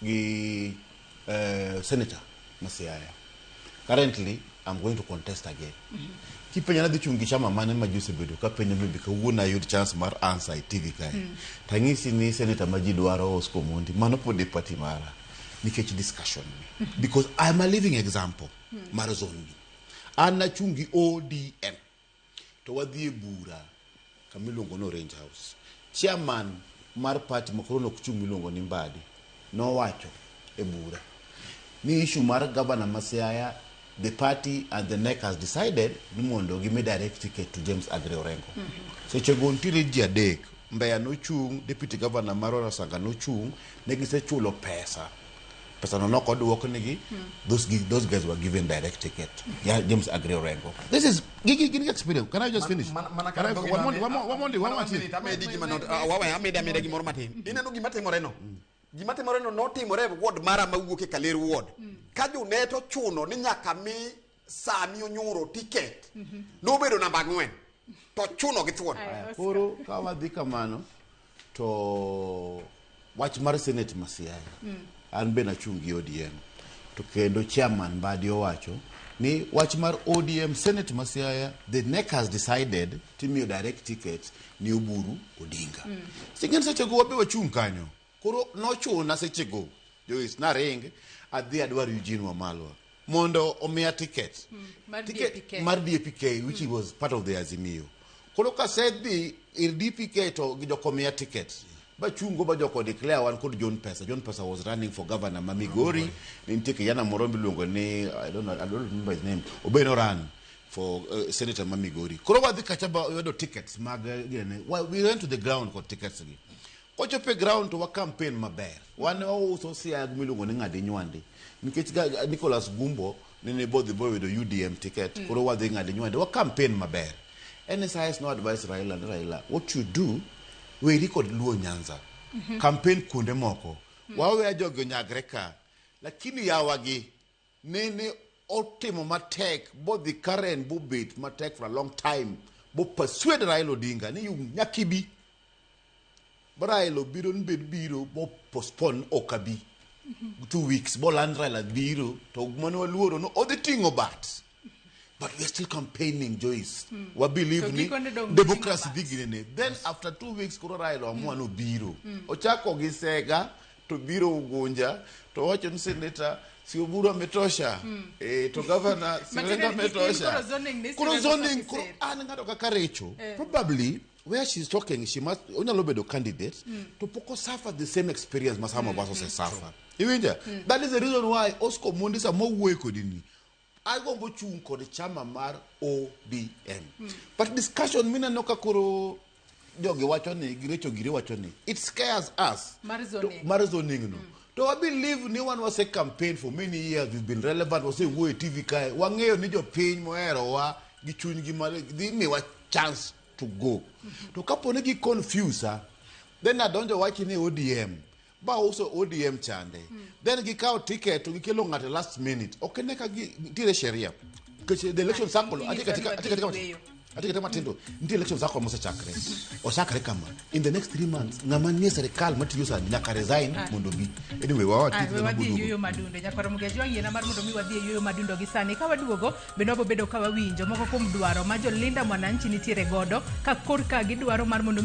gi senator ma Siaya. Currently I'm going to contest again. Kipenja nadhi chung' gi chama mane ma ji osebedo ka penjo, maybe kawuono ayud chance mar answer e TV kae. Tang'isi ni senator ma ji dwaro, Oscar Omondi, mano pod e party mara nikech discussion ni. Because I'm a living example mar zone ni. An nachung' gi ODM to wadhi e bura kama iluongo ni Orange House. Chairman mar party ma koro nok chung' miluongo ni Mbadi nowacho e bura ni issue mar governor ma Siaya, the party and the NEC has decided ni mondo gimi direct ticket to James Aggrey Orengo. Sechego nitiere ji adek, Mbeya nochung', deputy governor mar Rasanga nochung', ne gisechulo pesa. Pesa no nok oduoknigi, those guys were given direct ticket. Yeah, James Aggrey Orengo. This is gigi gin experience. Can I just finish? Mana Can I, one more, one more, one more, one more. Amedi gima not wawe amedi ameda gimoro matin. Ineno gima timore no. Gima timore no notimore e ward mara mawuok e Kaler ward. Ka jonet ochuno ni nyaka mi Sami Onyuro ticket. Nobedo namba 4. To chuno gi thuon. Aye, Oscar. Koro ka wadhi kamano to wach mar senate ma Siaya, an be nachung' gi ODM to kendo chairman Mbadi owacho ni wach mar ODM senate ma Siaya, the NEC has decided timiyo direct ticket ni Oburu Odinga. Singen sechego wabe wachung' kanyo. Koro nochuna sechego Joyce naring adhi adwar Eugene Wamalwa mondo omiya ticket. Mar Ticket DPK. mar DPK, which was part of the Azimio. Koro kasedhi ir DPK to gijoko miya ticket. Bachungo ba joko declare wan kod John Pesa. John Pesa was running for governor ma Migori. Ne nitie kijana moro miluongo ni, I don't know, I don't remember his name. Obe no run for senator ma Migori. Koro wadhi kacha ba yudo tickets mag ginene. We went to the ground kod tickets gi. Kochopo e ground to wa campaign maber. Wan wauso Siaya miluongo ni Ng'adi Nywandi. Nikech Nicholas Gumbo nene bodhi boyudo UDM ticket. Koro wadhi Ng'adi Nywandi. Wa campaign maber. NSIS no advice Raila ni, "Raila, what you do, weri kod Luo Nyanza. Campaign kuonde moko. Waweya jogi onyagre ka." Lakini yawagi nene otimo matek bodhi Karen bobet matek for a long time bo persuade Raila Odinga ni nyaka ibi. Ba Raila obiro ni bed biro bo postpone ok abi 2 weeks boland Raila biro to mane waluoro no odhi ting'o bat, but we are still campaigning, Joyce. Wa believe To ni gikone dong' democracy ting'o dhi ginene. Then after 2 weeks koro Raila amua nobiro ochako gi Sega to biro Ugunja to wacho ni senator si Oburu ametosha, to governor si Matiende Orengo ni in ametosha. koro zoning ni Koro Sirengo zoning Soki koro Ser. an ng'ato kaka Recho, probably where she's talking she must onyalo bedo candidate to pok osuffer the same experience ma some of us osesuffer. Iwinja? That is the reason why Oscar Omondi sama owuoyo kodi ni agombo chung' kod chama mar ODM, but discussion mineno ka koro jogi wacho ni girecho gire wacho ni it scares us. Mar zoning. Mar zoning no to wa believe ni wan wase campaign for many years, we've been relevant, wasewuoyo e TV kae, wang'eyo ni jopiny moherowa gi chunygi mar dhi miwa chance to go. To kapo ni gi confuse, then adonjo wach ni ODM ba uso ODM chande, then gikawo ticket to gikelo ng'ato last minute, ok ine ka nitiere sheria nikech the election circle Inyisa atika ni tika wadhi atika tika yueyo. atika tika matindo nitie election circle mosechakre ochakre kama in the next 3 months ng'ama nie sirikal matiyo sani nyaka resign mondo obi. Anyway, wawa Ai, we wadhi e yueyo madundo. Nyakwara Mugeji yiena mar mondo mi wadhi e yueyo madundo gi sani. Ka waduogo bende wabo bedo ka wawinjo moko kuom dwaro ma jolinda mwananchi nitiere godo ka korka gidwaro mar mondo